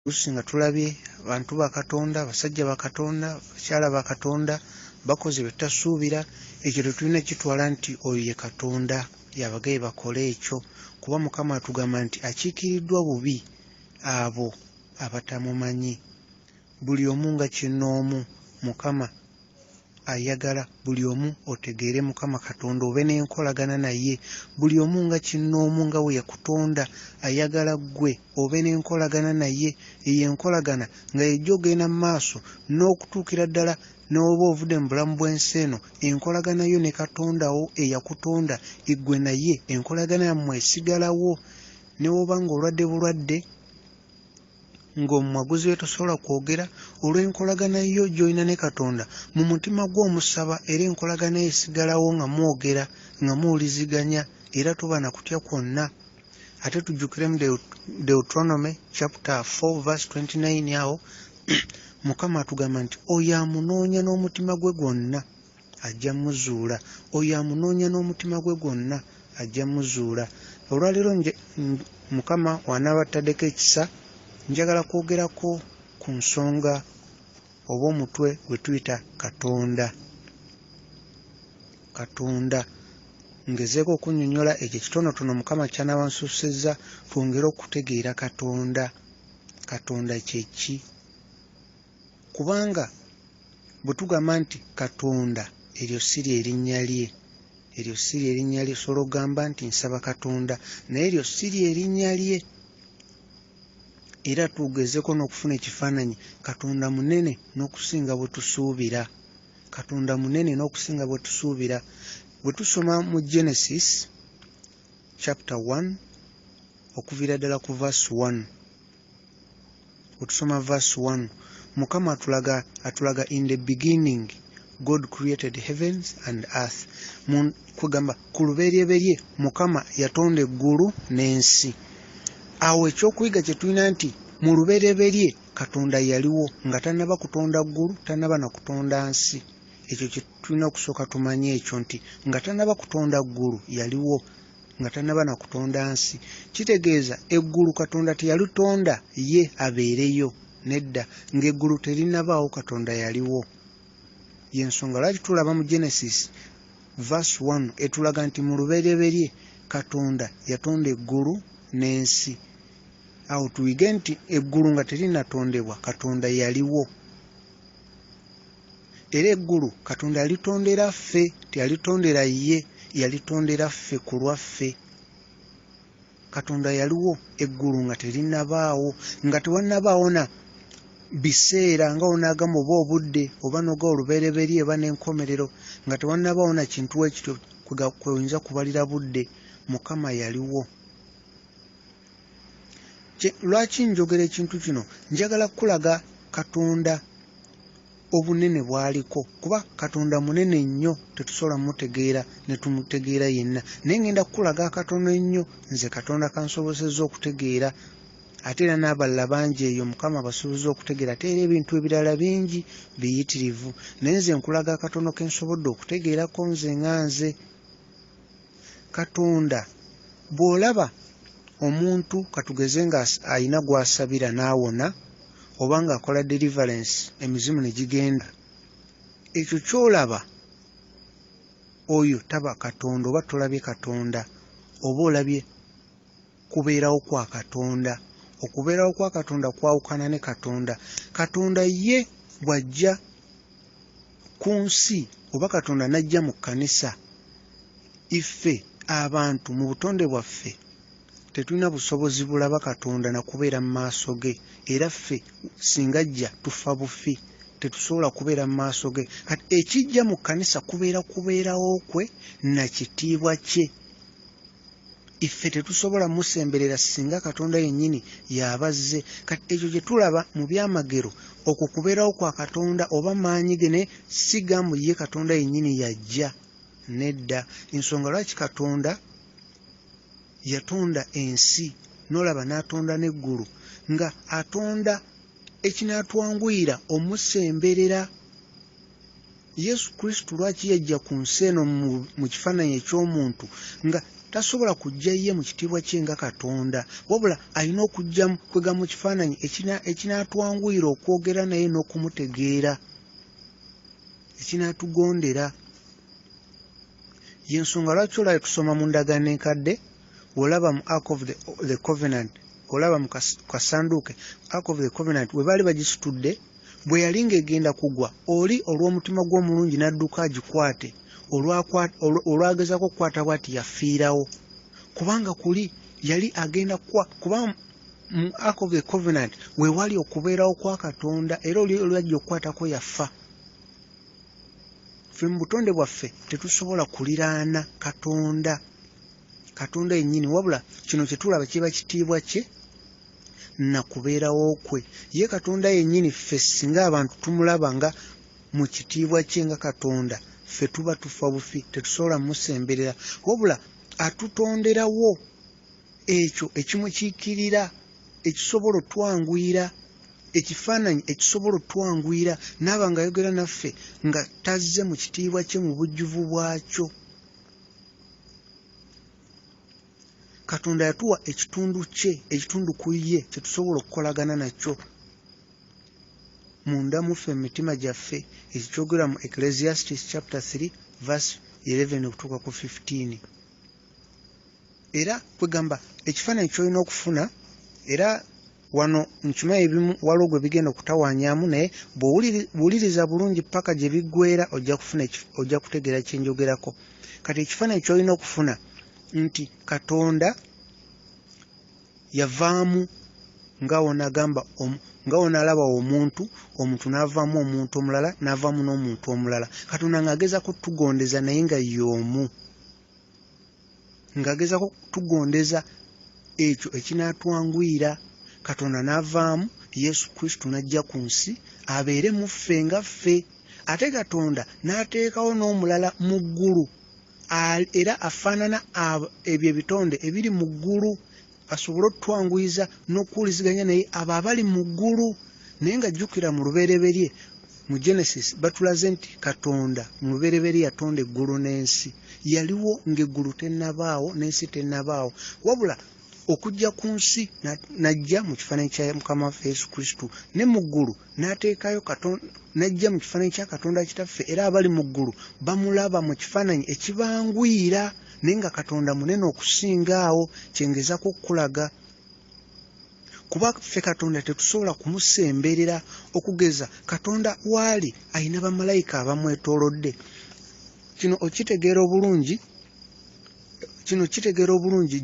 Oluusi nga tulabye abantu ba Katonda, abasajja ba Katonda, abakyala ba Katonda bakoze bye tutasuubira, ekyo tetulina kukitwala nti oyo ye Katonda y'abagambye bakole ekyo, kuba Mukama atugamba nti akiikiriddwa bubi abo abatamumanyi. Buli omu nga kinnoomu, Mukama ayagala buli omu otegeere Mukama Katonda obe n'enkolagana naye. Buli omu nga kinnoomu nga bwe yakutonda ayagala ggwe obe n'enkolagana naye. Eyo enkolagana nga y'ejja okugenda mu maaso n'okutuukira ddala ne bw'oba ovudde mu bulamu bw'ensi eno, enkolagana yo ne Katonda wo eyakutonda ggwe naye enkolagana yammwe esigalawo. Ne bw'oba ng'olwadde bulwadde, ng'omumwa guzibye tosobola kwogera, olw'enkolagana yo gy'olina ne Katonda, mu mutima gwo omusaba era enkolagana yo esigalawo nga mwogera, nga muwuliziganya era toba na kutya kwonna. Ate tujjukire mu Deuteronomy chapter 4 verse 29 awo Mukama atugamba nti oyo amunoonya n'omutima gwe gwonna ajja muzuula. Oyo amunoonya n'omutima gwe gwonna ajja muzuula. Olwaleero Mukama w'anaaba ataddeko ekisa, njagala kwogerako ku nsonga oba omutwe gwe tuyita Katonda. Katonda. Ngezeeko okunnyonnyola ekyo ekitonotono Mukama ky'anaaba ansuusizza twongere okutegeera Katonda. Katonda kye ki? Kubanga bwe tugamba nti Katonda eryo si lye linnya lye, eryo si lye linnya lye. Osobola okugamba nti nsaba Katonda, naye eryo si lye linnya lye. Era tugezeeko n'okufuna ekifaananyi, Katonda munene n'okusinga bwe tusuubira. Katonda munene n'okusinga bwe tusuubira. Bwe tusoma mu Genesis chapter 1 okuviira ddala ku verse 1, bwe tusoma verse 1, Mukama atulaga in the beginning God created heavens and earth. Kugamba ku luberyeberye Mukama yatonda eggulu n'ensi. Awo ekyokuyiga kye tulina nti mu lubereberye Katonda yaliwo nga tannaba kutonda ggulu, tannaba na kutonda nsi. Ekyo kye tulina okusooka tumanye ekyo nti nga tannaba kutonda ggulu yaliwo, nga tannaba na kutonda nsi. Kitegeeza eggulu Katonda teyalitonda ye abeereyo, nedda, ng'eggulu terinnabaawo Katonda yaliwo. Y'ensonga lwaki tulaba mu Genesis verse 1 etulaga nti mu lubereberye Katonda yatonda eggulu n'ensi. Awo tuyige nti eggulu nga terinnatondebwa Katonda yaliwo. Era eggulu Katonda yalitondera ffe, teyalitondera ye, yalitondera ffe ku lwaffe. Katonda yaliwo eggulu nga terinnabaawo, nga tewannabaawo na biseera nga onaagamba oba obudde oba n'oga olubereberye oba n'enkomerero, nga tewannabaawo na kintu ekityo kwe oyinza kubalira budde. Mukama yaliwo. Lwaki njogera ekintu kino? Njagala kukulaga Katonda obunene bw'aliko, kuba Katonda munene nnyo tetusobola mutegeera ne tumutegeera yenna. Naye ngenda kukulaga akatono ennyo nze Katonda kansobozesezza okutegeera, ate era n'abalala bangi eyo Mukama abasobozesezza okutegeera, ate era ebintu ebirala bingi biyitirivu. Naye nze nkulaga akatono ke nsobodde okutegeerako nze nga nze. Katonda bw'olaba omuntu katugeze nga alina gw'asabira n'awona oba ng'akola deliverance emizimu ne gigenda, ekyo ky'olaba oyo taba Katonda oba tolabye Katonda, oba olabye kubeerawo kwa Katonda. Okubeerawo kwa Katonda kwawukana ne Katonda. Katonda ye bw'ajja ku nsi oba Katonda n'ajja mu kkanisa, iffe abantu mu butonde bwaffe tetulina busobozi bulaba Katonda na kubeera mu maaso ge, era ffe singa ajja tufa bufi, tetusobola kubeera mu maaso ge. Kati ekijja mu kkanisa kubeera kubeerawo kwe na kitiibwa kye. Iffe tetusobola musemberera singa Katonda yennyini y'abazze. Kati ekyo kye tulaba mu byamagero, okwo kubeerawo kwa Katonda oba maanyi ge, naye si gambu ye Katonda yennyini yajja, nedda. Ensonga lwaki Katonda yatonda ensi n'olaba n'atonda n'eggulu, nga atonda ekinaatwanguyira omusemberera. Yesu Kristo lwaki yajja ku nsi eno mu kifaananyi eky'omuntu, nga tasobola kujja ye mu kitiibwa kye nga Katonda, wabula alina okujja kwega mu kifaananyi ekinaatwanguyira okwogera naye n'okumutegeera, ekinaatugondera. Y'ensonga lwaki olaba tusoma mu ndagaano enkadde, olaba mu Ark of the Covenant, olaba mu kasanduuke Ark of the Covenant we baali bagisitudde, bwe yali ng'egenda kugwa, oli olw'omutima gw'omulungi n'adduka agikwate, olwagezaako okukwata bw'ati yafiirawo, kubanga kuli yali agenda kuba mu Ark of the Covenant we wali okubeerawo kwa Katonda, era oli olwajja okukwatako yafa. Ffe mu butonde bwaffe tetusobola kuliraana Katonda, Katonda yennyini, wabula kino kye tulaba kiba kitiibwa kye na kubeerawo kwe. Ye Katonda yennyini ffe singa abantu tumulaba nga mu kitiibwa kye nga Katonda, ffe tuba tufa bufi, tetusobola musemberera, wabula atutonderawo ekyo ekimukiikirira, ekisobola otwanguyira, ekifaananyi ekisobola otwanguyira, n'aba ng'ayogera naffe nga tazze mu kitiibwa kye mu bujjuvu bwakyo. Katonda yatuwa ekitundu kye, ekitundu ku ye kye tusobola okukolagana nakyo munda mu ffe mu mitima gyaffe, ekyo kyogera mu Ecclesiastes chapter 3 verse 11 okutuuka ku 15. Era kwegamba ekifaananyi ky'olina okufuna, era wano nkimanyi ebimu waliwo gwe bigenda okutawaanyaamu, naye bw'owuliriza bulungi paka gye biggweera ojja kutegeera kye njogerako. Kati ekifaananyi ky'olina okufuna nti Katonda yavaamu nga w'onaagamba nga w'onaalaba omuntu, omuntu n'avaamu omuntu omulala, n'avaamu n'omuntu omulala. Katonda ng'agezaako tugondeza naye nga y'omu, ng'agezaako tugondeza ekyo ekinaatwanguyira. Katonda n'avaamu Yesu Kristo n'ajja ku nsi abeere mu ffe nga ffe, ate Katonda n'ateekawo n'omulala mu ggulu era afaanana ebyo ebitonde ebiri mu ggulu, asobole otwanguyiza n'okuwuliziganya naye abo abali mu ggulu. Naye nga jjukira mu lubereberye mu Genesis batulaze nti Katonda mu lubereberye yatonda eggulu n'ensi, yaliwo ng'eggulu tennabaawo n'ensi tennabaawo, wabula okujja ku nsi n'ajja mu kifaananyi kya Mukama waffe Yesu Kristo, ne mu ggulu n'ateekayo n'ajja mu kifaananyi kya Katonda Kitaffe, era abali mu ggulu bamulaba mu kifaananyi ekibanguyira, naye nga Katonda munene okusinga awo. Kyengezaako okukulaga, kuba ffe Katonda tetusobola kumusemberera. Okugeza Katonda waali alina bamalayika abamwetoolodde. Kino okitegeera obulungi, kino kitegeera obulungi,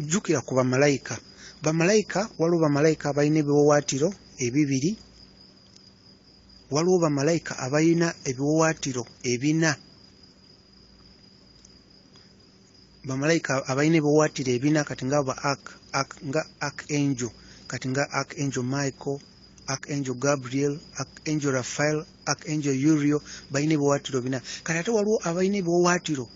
jjukira ku bamalayika. Bamalayika, waliwo bamalayika abalina ebiwawaatiro ebibiri, waliwo bamalayika abalina ebiwawaatiro ebina, bamalayika abalina ebiwawaatiro ebina, kati nga ba nga archangel, kati nga Archangel Michael, Archangel Gabriel, Archangel Raphael, Archangel Uriel, balina ebiwawaatiro bina. Kati ate waliwo abalina ebiwawaatiro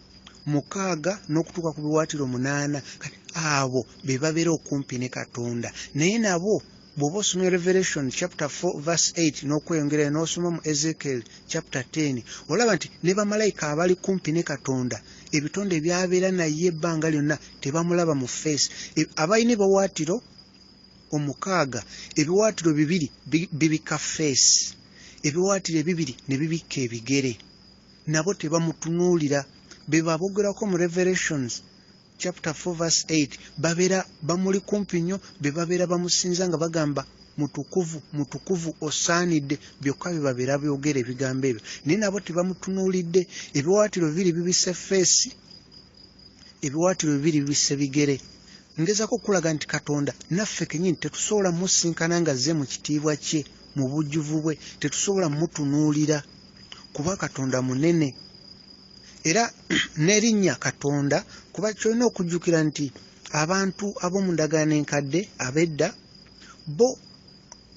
6 n'okutuuka ku biwawaatiro 8. Kati abo be babeera okumpi ne Katonda, naye nabo bw'oba osomye Revelation chapter 4 verse 8 n'okweyongerayo n'osoma mu Ezekiel chapter 10, olaba nti ne bamalayika abali kumpi ne Katonda, ebitonde ebyabeera naye ebbanga lyonna tebamulaba mu face. Abalina ebiwawaatiro 6, ebiwawaatiro 2 bibikka face, ebiwawaatiro 2 ne bibikka ebigere, nabo tebamutunuulira. Be babogerako mu Revelations chapter 4 verse 8, babeera bamuli kumpi nnyo, be babeera bamusinza nga bagamba mutukuvu, mutukuvu, osaanidde, byokka bye babeera byogera ebigambo ebyo, naye nabo tebamutunuulidde. Ebiwawaatiro 2 bibisse feesi, ebiwawaatiro 2 bibisse bigere. Ngezaako okulaga nti Katonda naffe kennyini tetusobola musinkana nga azze mu kitiibwa kye, mu bujjuvu bwe, tetusobola mutunuulira, kuba Katonda munene. Era n'erinnya Katonda, kuba ky'olina okujjukira nti abantu ab'omu ndagaano enkadde ab'edda bo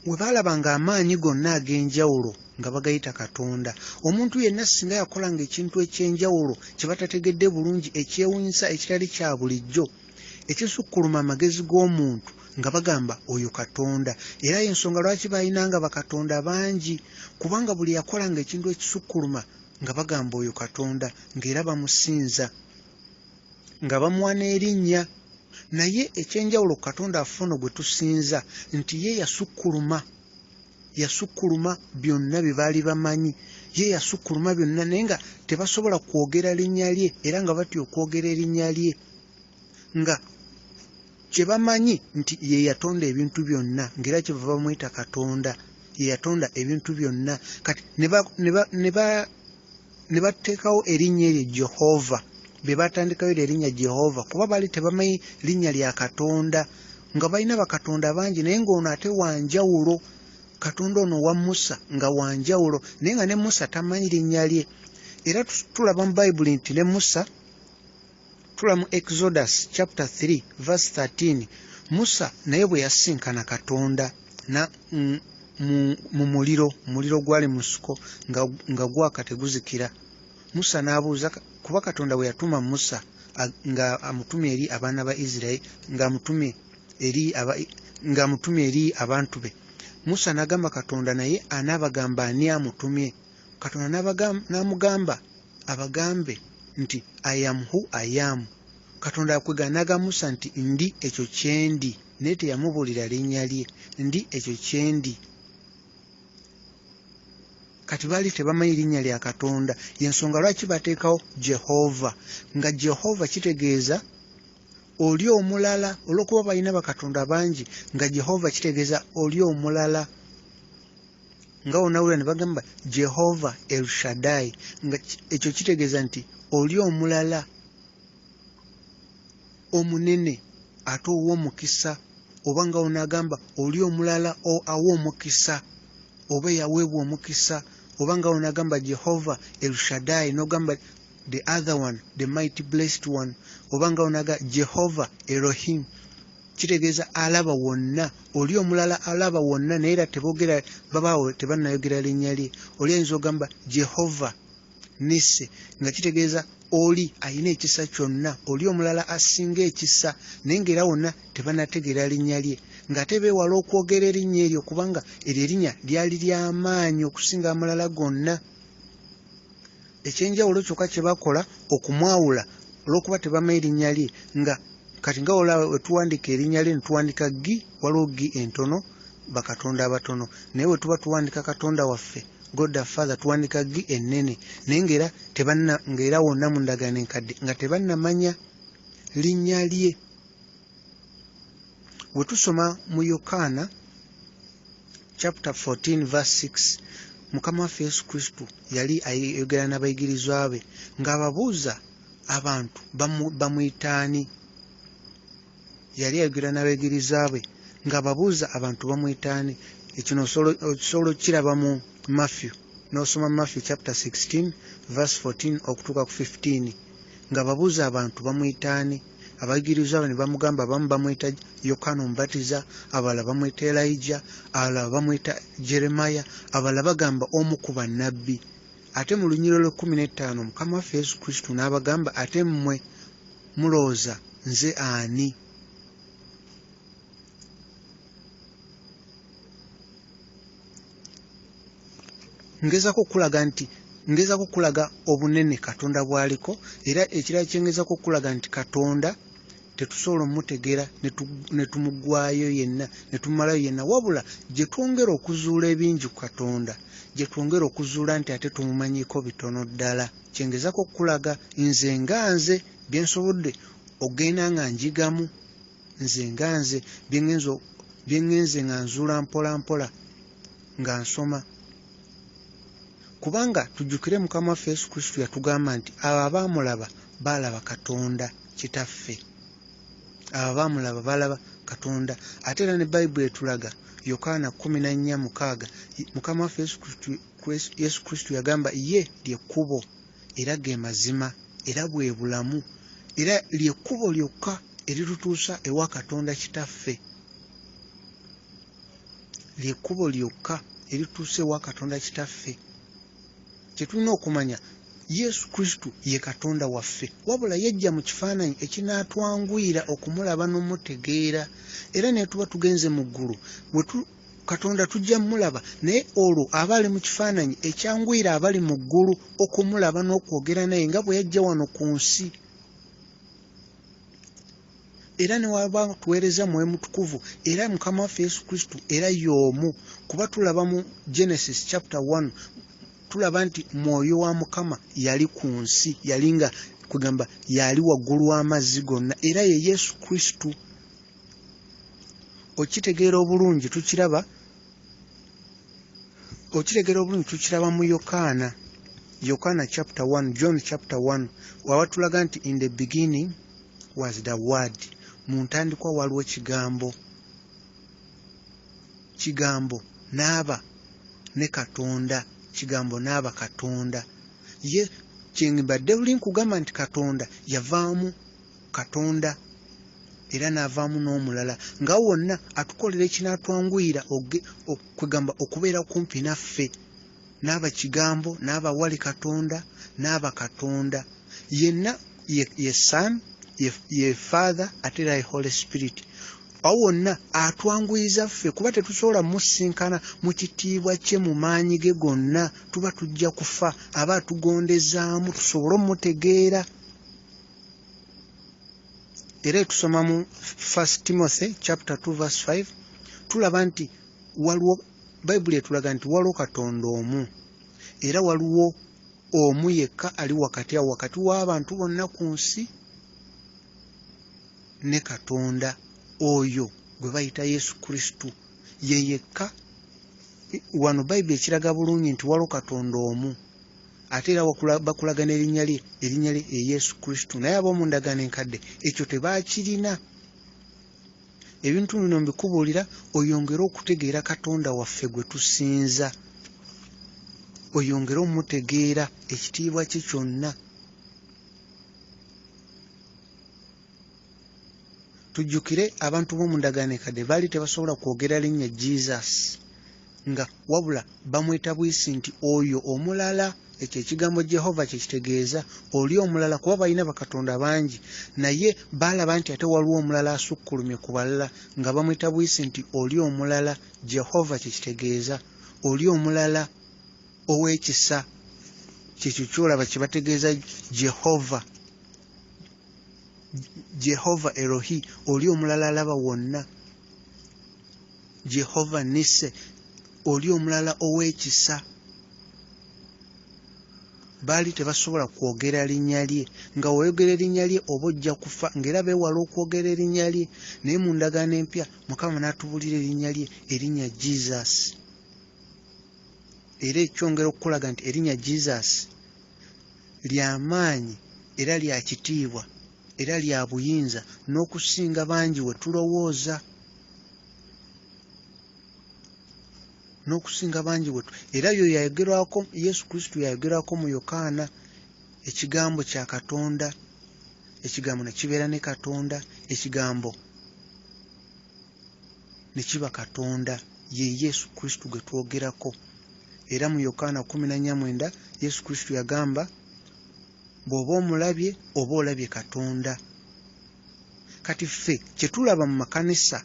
we baalabanga amaanyi gonna ag'enjawulo nga bagayita Katonda. Omuntu yenna singa yakolanga ekintu eky'enjawulo kye batategedde bulungi, ekyewuunyisa, ekitali kya bulijjo, ekisukkuluma amagezi g'omuntu, nga bagamba oyo Katonda. Era y'ensonga lwaki baalinanga bakatonda bangi, kubanga buli yakolanga ekintu ekisukkuluma nga bagamba oyo Katonda, ng'era bamusinza. Nga bamuwa n'erinnya. Naye eky'enjawulo ku Katonda waffe ono gwe tusinza nti ye yasukkuluma, yasukkuluma byonna bye baali bamanyi. Ye yasukkuluma byonna naye nga tebasobola kwogera linnya lye era nga batya okwogera erinnya lye. Nga kye bamanyi nti ye yatonda ebintu byonna, ng'era kyebava bamuyita Katonda, ye yatonda ebintu byonna. Kati ne bateekawo erinnya eryo Jehova, be batandikawo eryo erinnya Jehova, kuba baali tebamanyi linnya lya Katonda, nga balina bakatonda bangi, naye ng'ono ate wa njawulo. Katonda ono owa Musa nga wa njawulo, naye nga ne Musa tamanyi linnya lye. Era tulaba mu Bayibuli nti ne Musa, tulaba mu Exodus chapter 3 verse 13, Musa naye bwe yasisinkana Katonda mu muliro, omuliro gwali mu nsiko nga gwaka teguzikira. Musa n'abuuza, kuba Katonda bwe yatuma Musa nga amutumye eri abaana ba Isirayiri, ng'amutumye eri abantu be. Musa n'agamba Katonda naye anaabagamba ani amutumye? Katonda n'amugamba abagambe nti I am who I am. Katonda akwega n'agamba Musa nti ndi ekyo kye ndi, naye teyamubuulira linnya lye, ndi ekyo kye ndi. Kati baali tebamanyi linnya lya Katonda, y'ensonga lwaki bateekawo Jehova, nga Jehova kitegeeza oli omulala, olw'okuba balina bakatonda bangi, nga Jehova kitegeeza oli omulala. Nga wonawulira ne bagamba Jehova El Shaddai, nga ekyo kitegeeza nti oli omulala omunene ate ow'omukisa, oba nga wonaagamba oli omulala awa omukisa oba eyaweebwa omukisa, oba nga wonaagamba Jehova El Shaddai n'ogamba the other one, the mighty blessed one, oba nga wonaagamba Jehova Elohim, kitegeeza alaba wonna, oli omulala alaba wonna, naye era teboogera, babaawo tebannayogera linnya lye. Oli ayinza ogamba Jehova Nisse, nga kitegeeza oli alina ekisa kyonna, oli omulala asinga ekisa, naye ng'era wonna tebannategeera linnya lye, ng'ate beewala okwogera erinnya eryo kubanga eryo erinnya lyali ly'amaanyi okusinga amalala gonna. Ekyenjawulo kyokka kye bakola okumwawula olw'okuba tebamanyi linnya lye, nga kati nga olaba we tuwandiika erinnya lye ne tuwandiika G, waliwo G entono, bakatonda abatono, naye bwe tuba tuwandiika Katonda waffe God the Father tuwandiika G ennene, naye ng'era tebanna, ng'era wonna mu ndagaano enkadde nga tebannamanya linnya lye. Bwe tusoma mu Yokaana chapter 14 verse 6, Mukama waffe Yesu Kristo yali ayogera n'abayigirizwa be ng'ababuuza abantu bamuyita ani. Yali ayogera n'abayigirizwa be ng'ababuuza abantu bamuyita ani. Ekyo osobola okukiraba mu Matthew, n'osoma Matthew chapter 16 verse 14 okutuuka ku 15, ng'ababuuza abantu bamuyita ani. Abayigirizwa be ne bamugamba abamu bamuyita Yokaana Omubatiza, abalala bamuyita Elijah, abalala bamuyita Jeremiah, abalala bagamba omu ku bannabbi. Ate mu lunyiriri lw'ekkumi n'ettaano Mukama waffe Yesu Kristo n'abagamba, ate mmwe mulowooza nze ani? Ngezaako okulaga nti ngezaako okulaga obunene Katonda bw'aliko, era ekirala kye ngezaako okulaga nti Katonda tetusobola omutegeera ne tumuggwaayo yenna, ne tumumalayo yenna, wabula gye twongera okuzuula ebingi ku Katonda, gye twongera okuzuula nti ate tumumanyiiko bitono ddala. Kye ngezaako okulaga nze nga nze bye nsobodde okugenda nga njigamu, nze nga nze bye ngenze nga nzuula mpola mpola nga nsoma. Kubanga tujjukire Mukama waffe Yesu Kristo yatugamba nti abo abaamulaba baalaba Katonda Kitaffe. Abo abaamulaba baalaba Katonda. Ate era ne Bayibuli etulaga Yokaana 14:6, Mukama waffe Yesu Kristo yagamba ye ly'ekkubo era ge mazima era bwe bulamu, era ly'ekkubo lyokka eritutuusa ewa Katonda Kitaffe. Ly'ekkubo lyokka eritutuusa ewa Katonda Kitaffe. Kye tulina okumanya, Yesu Kristo ye Katonda waffe, wabula yajja mu kifaananyi ekinaatwanguyira okumulaba n'omutegeera. Era ne tuba tugenze mu ggulu, Katonda tujja mmulaba, naye olwo aba ali mu kifaananyi ekyanguyira abali mu ggulu okumulaba n'okwogera naye nga bwe yajja wano ku nsi. Era ne waba tuweereza Mwoyo Mutukuvu, era Mukama waffe Yesu Kristo era y'omu. Kuba tulaba mu Genesis chapter 1, tulaba nti Mwoyo wa Mukama yali ku nsi, yali nga kugamba yali waggulu w'amazzi gonna, era ye Yesu Kristo. Okitegeera obulungi tukiraba, okitegeera obulungi tukiraba mu Yokaana, Yokaana chapter 1, John chapter 1, wawatulaga nti in the beginning was the word, mu ntandikwa waliwo kigambo, kigambo n'aba ne Katonda, kigambo n'aba Katonda. Ye kyembadde luli nkugamba nti Katonda yavaamu Katonda era n'avaamu n'omulala, nga wonna atukolera ekinaatwanguyira kwegamba okubeera kumpi naffe. N'aba kigambo, n'aba wali Katonda, n'aba Katonda. Yenna ye Son, ye Father, ate era ye Holy Spirit. Awo wonna atwanguyiza ffe, kuba tetusobola musinkana mu kitiibwa kye mu maanyi ge gonna, tuba tujja kufa. Aba atugondezaamu tusobole omutegeera. Era tusoma mu 1 Timothy chapter 2 verse 5, tulaba nti waliwo Bayibuli etulaga nti waliwo Katonda omu, era waliwo omu yekka ali wakati awo, wakati w'abantu bonna ku nsi ne Katonda, oyo gwe bayita Yesu Kristo, ye yekka. Wano Bayibuli ekiraga bulungi nti waliwo Katonda omu, ate era bakulaga n'erinnya lye, erinnya lye ye Yesu Kristo. Naye ab'omu ndagaano enkadde ekyo tebaakirina. Ebintu bino mbikubuulira oyongere okutegeera Katonda waffe gwe tusinza, oyongere omutegeera ekitiibwa kye kyonna. Tujjukire abantu b'omu ndagaano enkadde baali tebasobola kwogera linnya Jesus, nga wabula bamweta bwisi nti oyo omulala. Ekyo ekigambo Jehova kye kitegeeza, oli omulala, kuba balina bakatonda bangi, naye baalaba nti ate waliwo omulala asukkulumye ku balala, nga bamweta bwisi nti oli omulala. Jehova kye kitegeeza, oli omulala ow'ekisa. Kyekyo ky'olaba kye bategeeza Jehova, Jehova Elohi, oli omulala alaba wonna. Jehova Nisse, oli omulala ow'ekisa. Baali tebasobola kwogera linnya lye, nga w'oyogera erinnya lye oba ojja kufa, ng'era beewala okwogera erinnya lye. Naye mu ndagaano empya Mukama n'atubuulira erinnya lye, erinnya Jesus. Era ekyongera okukulaga nti erinnya Jesus lya maanyi era lya kitiibwa era lya buyinza n'okusinga bangi we tulowooza, n'okusinga bangi we era yo yayogerwako, Yesu Kristo yayogerwako mu Yokaana, ekigambo kya Katonda, ekigambo ne kibeera ne Katonda, ekigambo ne kiba Katonda, ye Yesu Kristo gwe twogerako. Era mu Yokaana 14:9 Yesu Kristo yagamba, bw'oba omulabye oba olabye Katonda. Kati ffe kye tulaba mu makanisa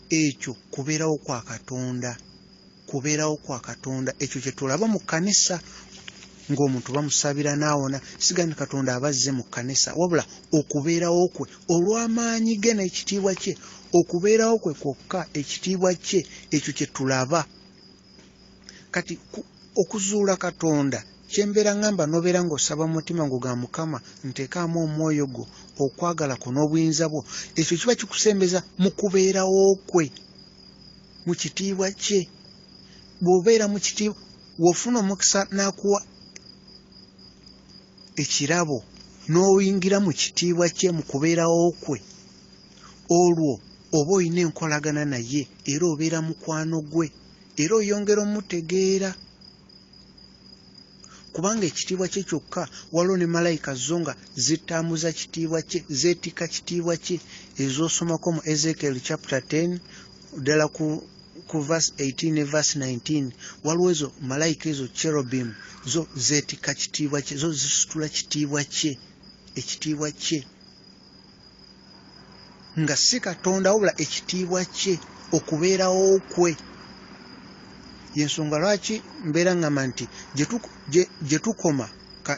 ekyo kubeerawo kwa Katonda, kubeerawo kwa Katonda. Ekyo kye tulaba mu kkanisa ng'omuntu bamusabira n'awona, siga nti Katonda abazze mu kkanisa, wabula okubeerawo kwe olw'amaanyi ge n'ekitiibwa kye, okubeerawo kwe kwokka, ekitiibwa kye, ekyo kye tulaba. Kati okuzuula Katonda, kye mbeera ngamba n'obeera ng'osaba mu mutima gwo ga Mukama, nteekaamu omwoyo gwo, okwagala kwo n'obuyinza bwo, ekyo kiba kikusembeza mu kubeerawo kwe, mu kitiibwa kye. Bw'obeera mu kitiibwa, w'ofuna omukisa n'akuwa ekirabo n'oyingira mu kitiibwa kye, mu kubeerawo kwe, olwo oba olina enkolagana naye, era obeera mukwano gwe, era oyongera omutegeera. Kubanga ekitiibwa kye kyokka, waliwo ne malayika zo nga zitambuza kitiibwa kye, zeetikka kitiibwa kye, ez'osomako mu Ezekiel chapter 10 ddala ku verse 18 ne verse 19, waliwo ezo malayika ezo cherubim zo zeetikka kitiibwa kye, zo zisitula kitiibwa kye, ekitiibwa kye, nga si Katonda wabula ekitiibwa kye, okubeerawo kwe. Y'ensonga lwaki mbeera ngamba nti gye tukoma,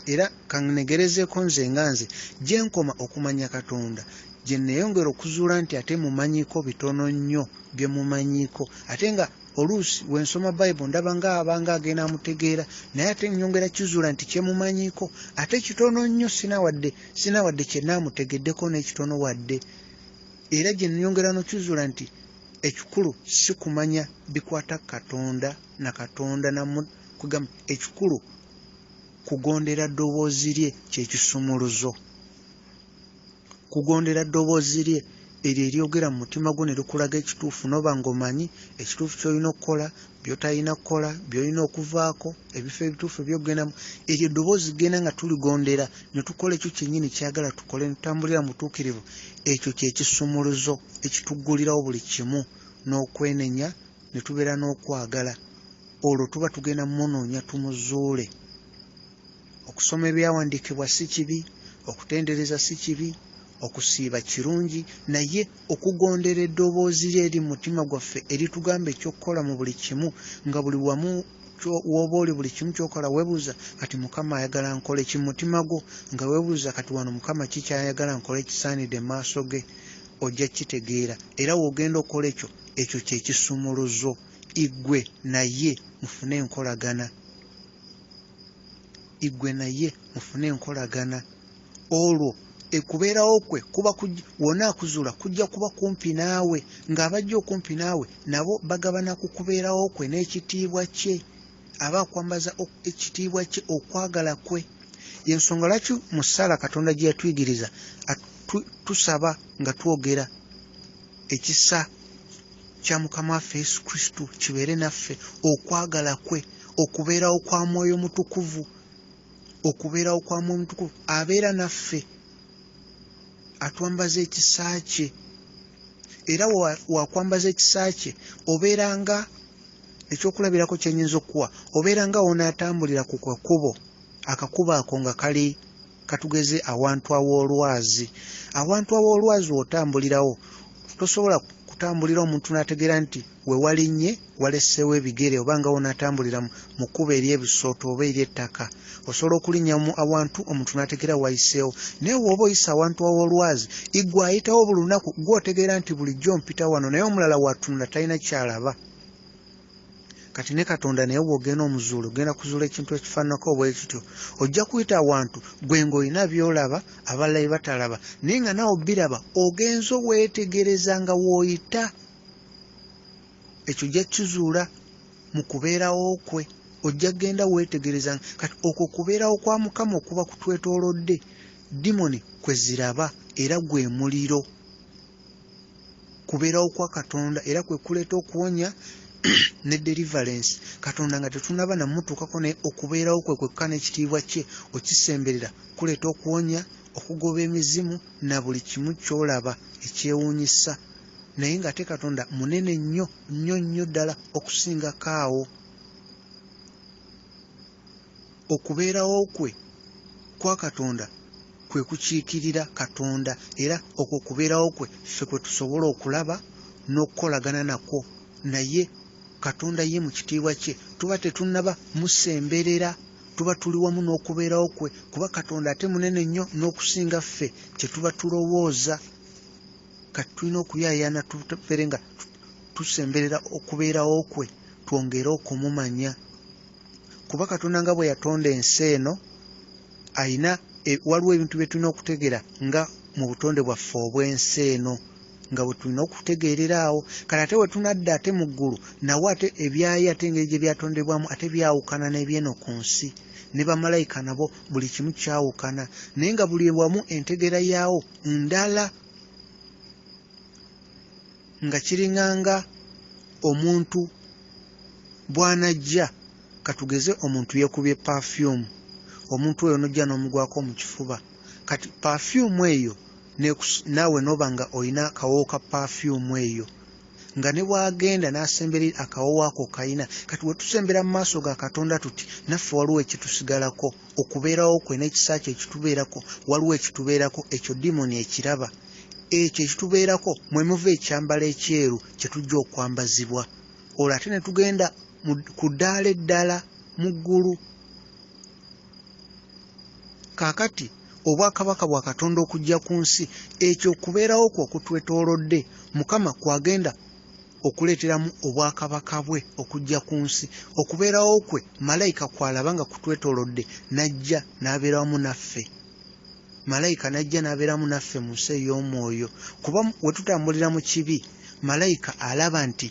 era kannegerezeeko nze nga nze, gye nkoma okumanya Katonda, Gye nneeyongera okuzuula nti ate mumanyiiko bitono nnyo bye mumanyiiko, ate nga oluusi we nsoma Bayibuli ndaba nga abanga agenda amutegeera, naye ate nnyongera kizuula nti kye mumanyiiko ate kitono nnyo, sina wadde kye nnaamutegeddeko n'ekitono wadde. Era gye nnyongera n'okizuula nti ekikulu si kumanya bikwata Katonda na Katonda na kugamba, ekikulu kugondera ddoboozi lye kye kisumuluzo. Kugondera ddoboozi lye eryo eryogera mu mutima gwo ne likulaga ekituufu, n'oba ng'omanyi ekituufu ky'olina okukola, by'otalina kukola, by'olina okuvaako, ebifo ebituufu eby'okugendamu. Eryo eddoboozi genda nga tuligondera ne tukola ekyo kyennyini ky'ayagala tukole, ne tutambulira mu butuukirivu. Ekyo kye kisumuluzo ekituggulirawo buli kimu n'okwenenya, ne tubeera n'okwagala. Olwo tuba tugenda munoonya tumuzuule. Okusoma ebyawandiikibwa si kibi, okutendereza si kibi, okusiiba kirungi, naye okugondera eddoboozi lye eri mu mutima gwaffe eritugamba eky'okukola mu buli kimu, nga buli wamu w'oba oli buli kimu ky'okola weebuuza kati Mukama ayagala nkole ki mu mutima gwo, nga weebuuza kati wano Mukama ki ky'ayagala nkole ekisaanidde mu maaso ge, ojja kukitegeera. Era w'ogenda okukola ekyo, ekyo kye kisumuluzo iggwe naye mufune enkolagana. Iggwe naye mufune enkolagana. Olwo ekubeerawo kwe kuba wonna akuzuula kujja kuba kumpi naawe, ng'abajja okumpi naawe nabo bagabana ku kubeerawo kwe n'ekitiibwa kye. Aba akwambaza ekitiibwa kye, okwagala kwe. Y'ensonga lwaki mu ssaala Katonda gye yatuyigiriza tusaba nga twogera ekisa kya Mukama waffe Yesu Kristo kibeere naffe, okwagala kwe, okubeerawo kwa Mwoyo Mutukuvu, okubeerawo kwa Mwoyo Mutukuvu abeera naffe, atwambaza ekisa kye. Era wakwambaza ekisa kye obeera nga ekyokulabirako kye nnyinza okukuwa, obeera nga w'onaatambulira ku kakubo, akakubo ako nga kali katugeze awantu aw'olwazi. Awantu aw'olwazi w'otambulirawo tosobola kutambulira omuntu n'ategeera nti we walinnye waleseewo ebigere, oba nga w'onaatambulira mu kkubo ery'ebisooto oba ery'ettaka. Osobola okulinnya awantu omuntu n'ategeera wayiseewo, naye bw'oba oyise awantu aw'olwazi, ggwe ayitawo buli lunaku ggwe otegeera nti bulijjo mpita wano, naye omulala w'atunula talina ky'alaba. Kati ne Katonda naye bw'ogenda omuzuula, ogenda kuzuula ekintu ekifaananako bwe kityo. Ojja kuyita awantu ggwe ng'olina by'olaba abalala bye batalaba, naye nga naawe obiraba, ogenze weetegereza nga w'oyita. Ekyo ojja kukizuula mu kubeerawo kwe, ojja kugenda weetegereza. Kati okwo kubeerawo kwa Mukama okuba kutwetoolodde, dimoni kwe ziraba, era gwe muliro. Kubeerawo kwa Katonda era kwe kuleeta okuwonya ne deliverance. Katonda nga tetunnaba namutuukako, naye okubeerawo kwe kwekka n'ekitiibwa kye okisemberera kuleeta okuwonya, okugoba emizimu na buli kimu ky'olaba ekyewuunyisa. Naye ng'ate Katonda munene nnyo nnyo nnyo ddala okusingako awo. Okubeerawo kwe kwa Katonda kwe kukiikirira Katonda, era okwo okubeerawo kwe ffe kwe tusobola okulaba n'okukolagana nakwo. Naye Katonda ye mu kitiibwa kye tuba tetunnaba musemberera, tuba tuli wamu n'okubeerawo kwe, kuba Katonda ate munene nnyo n'okusinga ffe kye tuba tulowooza. Kati tulina okuyaayaana tubeere nga tusemberera okubeerawo kwe, twongere okumumanya. Kuba Katonda nga bwe yatonda ensi eno, ayina waliwo ebintu bye tulina okutegeera nga mu butonde bwaffe obw'ensi eno, nga bwe tulina okutegeerera awo. Kale ate bwe tunadda ate mu ggulu, nawo ate ebyayo ate engeri gye byatondebwamu ate byawukana n'ebyeno ku nsi. Ne bamalayika nabo buli kimu kyawukana, naye nga buli wamu entegeera yaawo ndala, nga kiringanga omuntu bw'anajja. Katugeze omuntu yeekubye perfume, omuntu oyo n'ojja n'omugwako mu kifuba. Kati perfume eyo naawe n'oba nga olina akawoowo ka perfume eyo, nga ne bw'agenda n'asemberera akawoowo ako kayina. Kati we tusembera mu maaso ga Katonda tuti, naffe waliwo ekitusigalako, okubeerawo kwe n'ekisa kye ekitubeerako, waliwo ekitubeerako, ekyo dimoni ekiraba. Ekyo ekitubeerako mwe muva ekyambalo ekyeru kye tujja okwambazibwa. Olwo ate ne tugenda ku ddaala eddala mu ggulu. Kaakati obwakabaka bwa Katonda okujja ku nsi, Ekyo okubeerawo kwe okutwetoolodde Mukama kwagenda okuleeteramu obwakabaka bwe okujja ku nsi. Okubeerawo kwe malayika kw'alaba nga kutwetoolodde n'ajja n'abeera wamu naffe. Malayika n'ajja n'abeera wamu naffe mu nsi ey'omwoyo. Kuba we tutambulira mu kibi, malayika alaba nti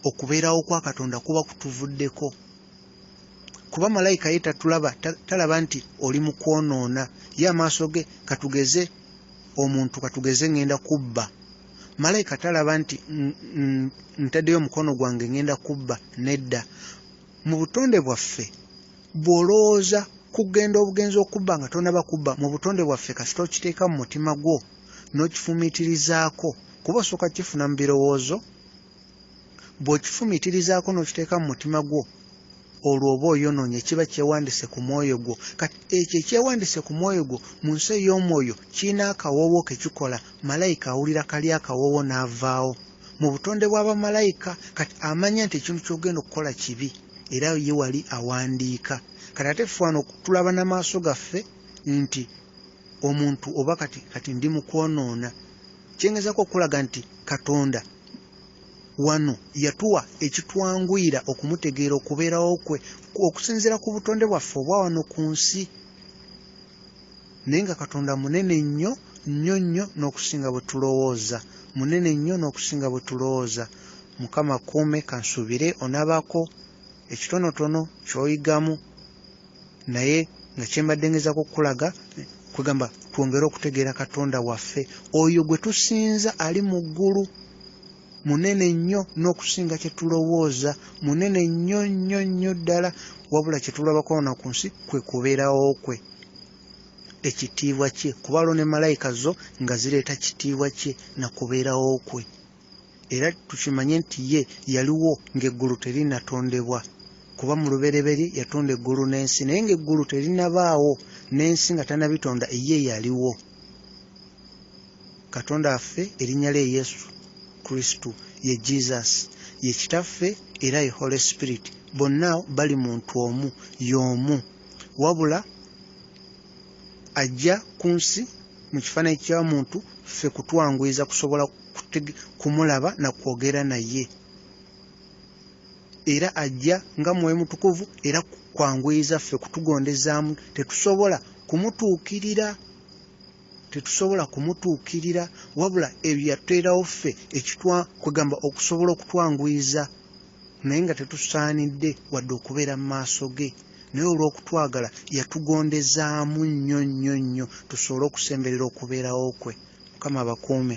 okubeerawo kwa Katonda kuba kutuvuddeko. Kuba malayika ye tatulaba, talaba nti oli mu kwonoona. Ye amaaso ge, katugeze omuntu, katugeze ŋŋenda kubba. Malayika talaba nti ntaddeyo omukono gwange ŋŋenda kubba, nedda. Mu butonde bwaffe, bw'olowooza kugenda obugenzi okubba nga tonnaba kubba, mu butonde bwaffe kasita okiteeka mu mutima gwo n'okifumiitirizaako, kuba osooka kukifuna mu birowoozo, bw'okifumiitirizaako n'okiteeka mu mutima gwo, olwo oba oyonoonye, kiba kyewandise ku mwoyo gwo. Kati ekyo ekyewandise ku mwoyo gwo mu nsi ey'omwoyo kirina akawoowo ke kikola, malayika awulira kali akawoowo n'avaawo. Mu butonde bwa bamalayika, kati amanya nti ekintu ky'ogenda okukola kibi, era ye wali awandiika. Kati ate ffe wano tulaba n'amaaso gaffe nti omuntu oba kati, kati ndi mu kwonoona. Kye ngezaako okukulaga nti Katonda wano yatuwa ekitwanguyira okumutegeera okubeerawo kwe okusinziira ku butonde bwaffe obwa wano ku nsi. Naye nga Katonda munene nnyo nnyo nnyo n'okusinga bwe tulowooza. Munene nnyo n'okusinga bwe tulowooza. Mukama akuume, kansuubire onabaako ekitonotono ky'oyigamu, naye nga kye mbadde ngezaako okukulaga, kwegamba twongere okutegeera Katonda waffe oyo gwe tusinza ali mu ggulu. Munene nnyo n'okusinga kye tulowooza, munene nnyo nnyo nnyo ddala, wabula kye tulabako wano ku nsi kwe kubeerawo kwe, ekitiibwa kye, kuba waliwo ne malayika zo nga zireeta kitiibwa kye na kubeerawo kwe. Era tukimanye nti ye yaliwo ng'eggulu terinnatondebwa, kuba mu lubereberye yatonda eggulu n'ensi, naye ng'eggulu terinnabaawo n'ensi nga tannabitonda, ye yaliwo. Katonda waffe erinnya lye Yesu Kristo, ye Jesus, ye Kitaffe era ye Holy Spirit, bonna bali muntu omu, y'omu, wabula ajja ku nsi mu kifaananyi kya muntu ffe kutwanguyiza kusobola kumulaba na kwogera naye. Era ajja nga Mwoyo Mutukuvu era kwanguyiza ffe kutugondezaamu, tetusobola kumutuukirira, tetusobola kumutuukirira, wabula ebyo yatuteerawo ffe ekitwa kwegamba okusobola okutwanguyiza, naye nga tetusaanidde wadde okubeera mu maaso ge. Naye olw'okutwagala yatugondezaamu nnyo nnyo nnyo tusobole okusemberera okubeerawo kwe. Mukama abakuume.